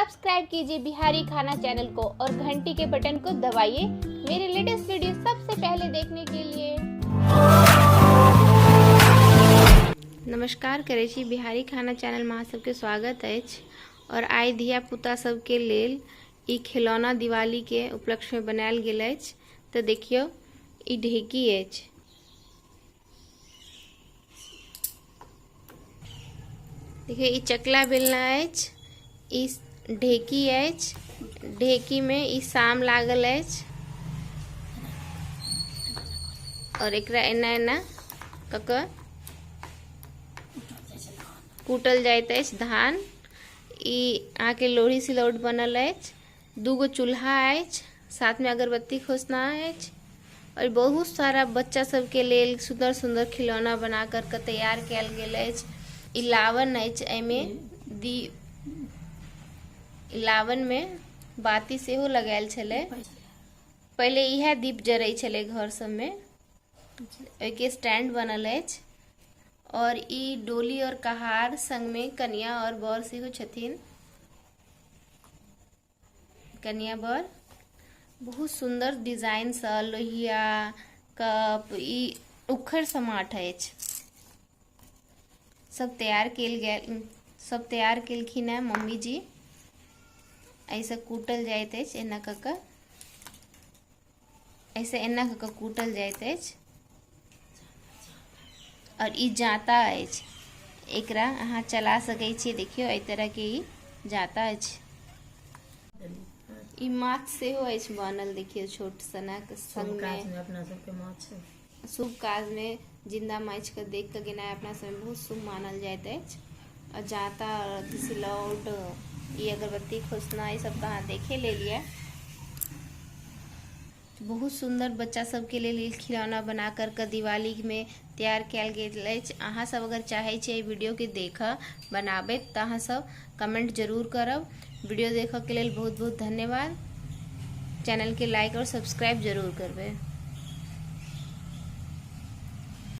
Subscribe कीजिए बिहारी खाना channel को और घंटी के बटन को दबाइए मेरे लेटेस्ट वीडियो सबसे पहले देखने के लिए। नमस्कार करै छी, बिहारी खाना चैनल में अहाँ सबके स्वागत अछि। और आइ धिया पुता सबके लेल ई खिलौना दिवाली के उपलक्ष्य में बनायल गेल अछि। तऽ देखियौ ई ढेकी अछि। देखियौ ई चकला बेलना अछि, ई ढेकी अछि, ढेकी में ई साम लागल अछि और एकरा एना एना कऽ कऽ कूटल जाइत अछि धान। ई अहाँके लोढ़ी सिलौट बनल अछि, दूगो चूल्हा अछि, साथ में अगरबत्ती खोसना अछि और बहुत सारा बच्चा सबके लेल सुंदर सुंदर खिलौना बना करके तैयार कयल गेल अछि। ई लावन अछि, एहिमे दी लावन में बाती सेहो लगायल छलै। पहिले इएह दीप जरै छलै घर सबमे। ओहिके स्टैंड बनल अछि और ई डोली और कहार संग में कनिया और बर सेहो छथिन। कनिया बर बहुत सुंदर डिजाइन सँ लोहिया कप ई उखड़ समाठ अछि। सब तैयार केल गेल, सब तैयार केलखिन है मम्मी जी। एहिसँ कूटल जाइत अछि एना कऽ कऽ, एहिसँ एना कऽ कऽ कूटल जाइत अछि। और ई जाता अछि, एकरा अहाँ चला सकै छी। देखियौ एहि तरह के ई जाता अछि। ई माछ सेहो अछि बनल, देखियौ छोट सनक संग में। अपना सबके माछ शुभ काज में जिंदा माछ के देख के गेनाइ अपना सब में बहुत शुभ मानल जाइत अछि। और जाता और सिलौट ई अगरबत्ती खोसना ई सब तऽ अहाँ देखे लेलियै। बहुत सुंदर बच्चा सबके लेल ई खिलौना बना कर के दिवाली में तैयार कयल गेल अछि। अहाँ सब अगर चाहे छियै एहि वीडियो के देखऽ बनाबे तऽ अहाँ सब कमेंट जरूर करब। वीडियो देखऽ के लेल बहुत बहुत धन्यवाद। चैनल के लाइक और सब्सक्राइब जरूर करबै।